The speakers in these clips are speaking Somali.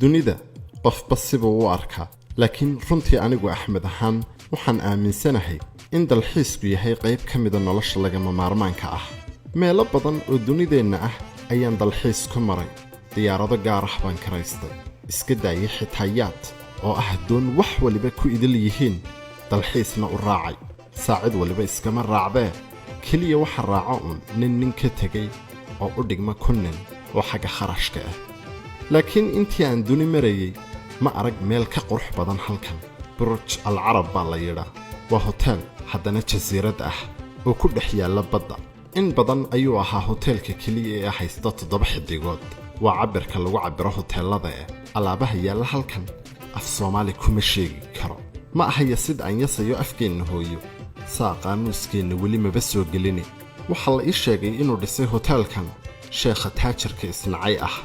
Dunida qofba sibuu u arkaa, laakiin runtii anigu Axmed ahaan waxaan aaminsanahay in dalxiisku yahay qayb ka mida nolosha lagama maarmaanka ah. Meelo badan oo dunideenna ah ayaan dalxiis ku maray. Diyaarado gaar ah baan karaystay, iska daayay xitaa yacht oo ah doon wax waliba ku idil yihiin, dalxiisna u raacay. Saacid waliba iskama raacdee, keliya waxa raaco uun nin nin ka tegay oo u dhigma 1000 nin oo xagga kharashka ah. Laakiin intii aan duni marayey ma arag meel ka qurux badan halkan. Burj Al Carab baa la yidhaa. Waa hoteel haddana jasiirad ah oo ku dhex yaalla badda. In badan ayuu ahaa hoteelka keliya ee haysta toddoba xidigood. Waa cabbirka lagu cabbiro hoteellada. Eh, alaabaha yaalla halkan af Soomaali kuma sheegi karo. Ma ahaya sid aan yasayo afkeenna hooyo, saa qaamuuskeenna weli maba soo gelini. Waxaa la ii sheegay inuu dhisay hoteelkan sheekha taajirka isnacay ah.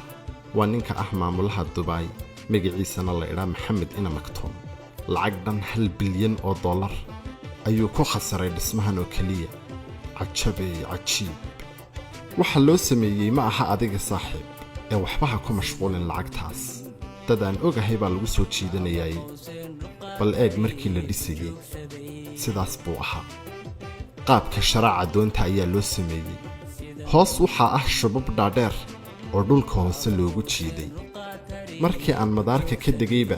Waa ninka ah maamulaha Dubaay, magaciisana la idhaa Maxamed ina Maktoum. Lacag dhan $1 bilyan ayuu ku khasaray dhismahan oo keliya. Cajabey cajiib! Waxa loo sameeyey ma aha adiga, saaxiib, ee waxba ha ku mashquulin lacagtaas. Dad aan ogahay baa lagu soo jiidanayaay. Bal eeg, markii la dhisayey sidaas buu ahaa. Qaabka sharaaca doonta ayaa loo sameeyey. Hoos waxaa ah shubab dhaadheer oo dhulka hoose loogu jiiday. Markii aan madaarka ka degayba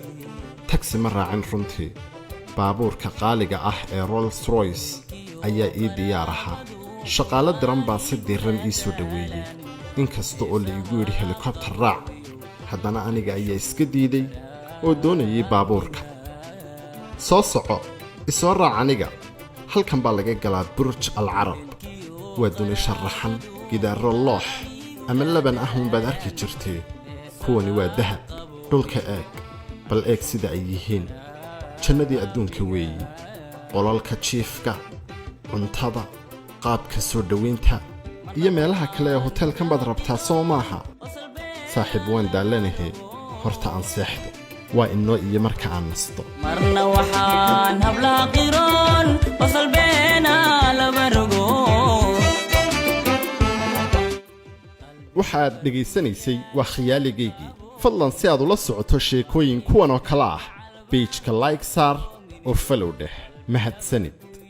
tagsi ma raacin runtii. Baabuurka qaaliga ah ee Rolls Royce ayaa ii diyaar ahaa. Shaqaalo diran baa si diiran ii soo dhoweeyey. Inkasta oo la igu yidhi helikobtar raac, haddana aniga ayaa iska diiday oo doonayay baabuurka. Soo soco, isoo raac aniga. Halkan baa laga galaa Burj Al Carab. Waa duni sharaxan. Gidaaro loox ama laban ah uunbaad arki jirtee, kuwani waa dahab. Dhulka eeg, bal eeg sida ay yihiin. Jannadii adduunka weeyi. Qolalka jiifka, cuntada, qaabka soo dhowaynta iyo meelaha kale ee hoteelkan baad rabtaa, soo maaha? Saaxiib, waan daallanahe, horta aan seexdo. Waa inoo iyo marka aan nasto. Marna waxaan hablaa qiroon qosol beena laba rogo. Waxa aad dhegaysanaysay waa Khiyaaligaygii. Fadlan, si aad ula socoto sheekooyin kuwan oo kale ah, page-ka like saar oo follow dheh. Mahadsanid.